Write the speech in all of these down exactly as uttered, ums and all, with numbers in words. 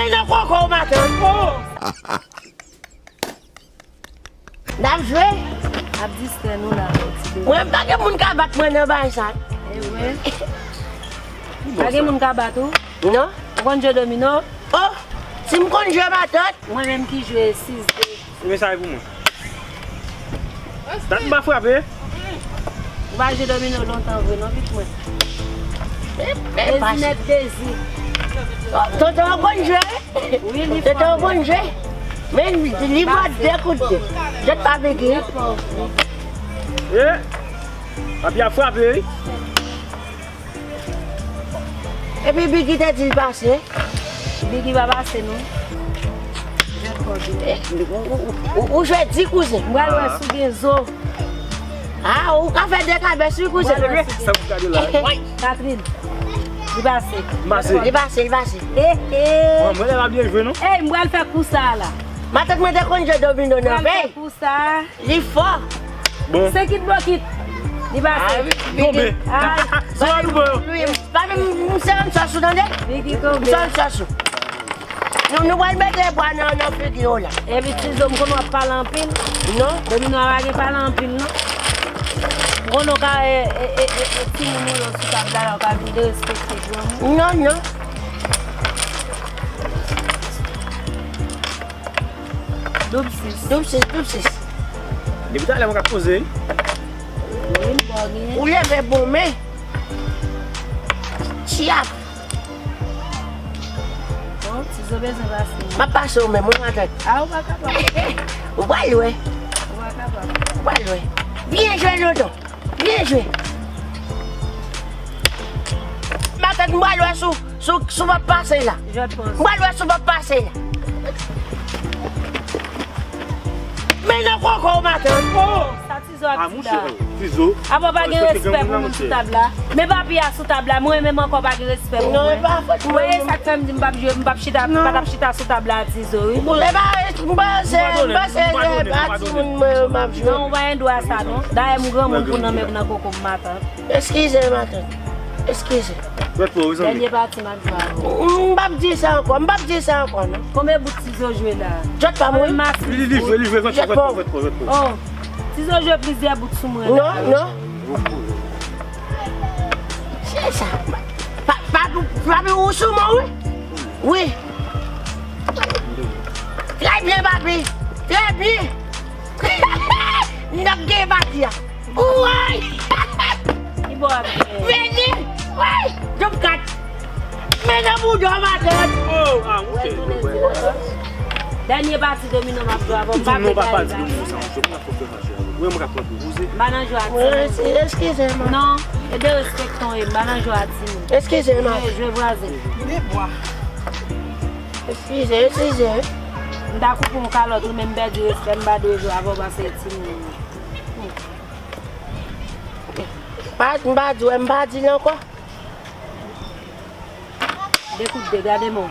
Men nan koko w matant. N ap jwe. Ap distrè nou la, ti bebe. Mwen, pa gen moun ka bat mwen nan bagay sa. E vre. Pa gen moun ka bat ou? Non. Ou konn jwe domino? Oh, si m konn jwe matant. Mwen menm ki jwe sis de. Ebyen sa e pou mwen. Dat m pa frape. Ou pa jwe domino lontan vre non, pitit mwen. Dezi nèt dezi. Tonton an konn jwe. Tonton an konn jwe. Men li ba de kout de. Jèt pa Biggie. E, papi ap frape wi. Epi Biggie te di l pase. Biggie pa pase non. Jèt kò Biggie. Ou jwe di kouzen. M pral wè si w gen zo. Ah, ou ka fè de kabes wi kouzen. Sa pou gade la. Catherine. Li pase. Li pase, li pase. Eh, eh. Mwen, mwen la byen jwe non. Ey, m pral fè kou sa la. Matant mwen te konn jwe domino nan vèy. Kou sa. Li fò. Bon. Se kit blokit. Li pase. Tonbe. Ah. Sou a nou bò. Pa menm m se yon sòs ou tande. Li ki tonbe. M se yon sòs ou. Nou, nou pral mete bwa nan, nan figi w la. Epi Tizo, m konnen w ap pale anpil. Non. Domino a pa gen pale anpil non. M konnen w ka, e, e, e, e, e, timoun ou yo sou tab la, la, w ka vin derespekte granmoun. Non, non. Doub sis. Doub sis, doub sis. Depi talè mwen ka poze. Wi, m bò gen. Ou leve bon men. Tchap. Bon, Tizo bezwen pase. M ap pase w menm, wi, matant. A, ou pa kapab. Ou pral wè. Ou pa kapab. Ou pral wè. Byen jwe, Tonton. Byen jwe. Matant, m pral wè si w, si w, si w p ap pase la. M pral wè si w p ap pase la. Men nan koko w, matant. Sa Tizo ap di la. Apa w pa gen respè pou moun sou tab la? Men papi a sou tab la, mwen menm ankò pa gen respè pou mwen. Ou wè, e sa k fè m di m p ap jwe, m p ap chita, m pa t ap chita sou tab la a Tizo, wi. Bon, e pa, m panse, m panse, e pa timoun mwen yo m ap jwe. Non, ou pa gen dwa sa, non. Dayè, m granmoun pou nan men nan koko m, matant. Eskize, matant. Eskize. Dènye pati, m ap jwe avè w. M p ap di sa ankò, m p ap di sa ankò, non. Konbyen bout Tizo jwe la? Jwèt pa mwen. Li, li, li jwe, li jwe, jwèt pa w. Oh, Tizo jwe plizyè bout sou mwen la. Non, non. Se sa. Pa, pa, papi, ou sou mwen, wi. Wi. Trè byen, papi. Trè byen. N ap gen pati a. Woy! Ki bò w ap jwe? Vini! Woy! Djòb kat! Men nan bouda w, matant! Oh, ah, ok. Dènye pati domino m ap jwe avè w. M pa vle gade sa. Mwen, mwen ka pran pou poze. M pa nan jwe a timoun. Eskize m. Non, e derespekte w ye, m pa nan jwe a timoun. Eskize m. Jwe, jwe vwazen. Eskize, eskize. M ta koupe yon kalòt ou, men m pèdi respè, m pa dwe jwe avè w paske e timoun. Pa, m pa di w, m pa di l ankò. De kout de, gade men w.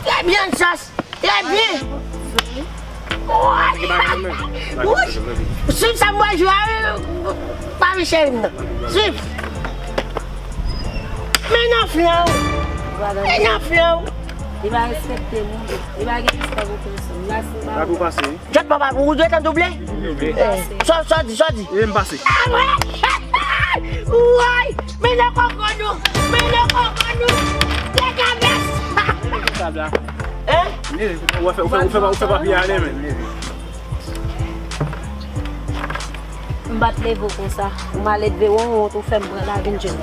Trè byen, sòs. Trè byen. Woy. Woy. Swiv sa m pral jwe a, wi. Pa vi cheri m nan. Swiv. Men nan flank ou. Men nan flank ou. Li pa respekte moun. Li pa gen respè pou pèsonn. Li pa sou ba. Jèt papa, ou dwe tann double. Sa, sa di, sa di. E m pase. Woy! Men nan koko nou! Men nan koko nou! Tèt a bès! Tab la. Hein? Ou fè, ou fè, ou fè, ou fè papi ale, men. M pa t leve w konsa. Ou maledve wonwont, ou fè m pran la vin jwenn.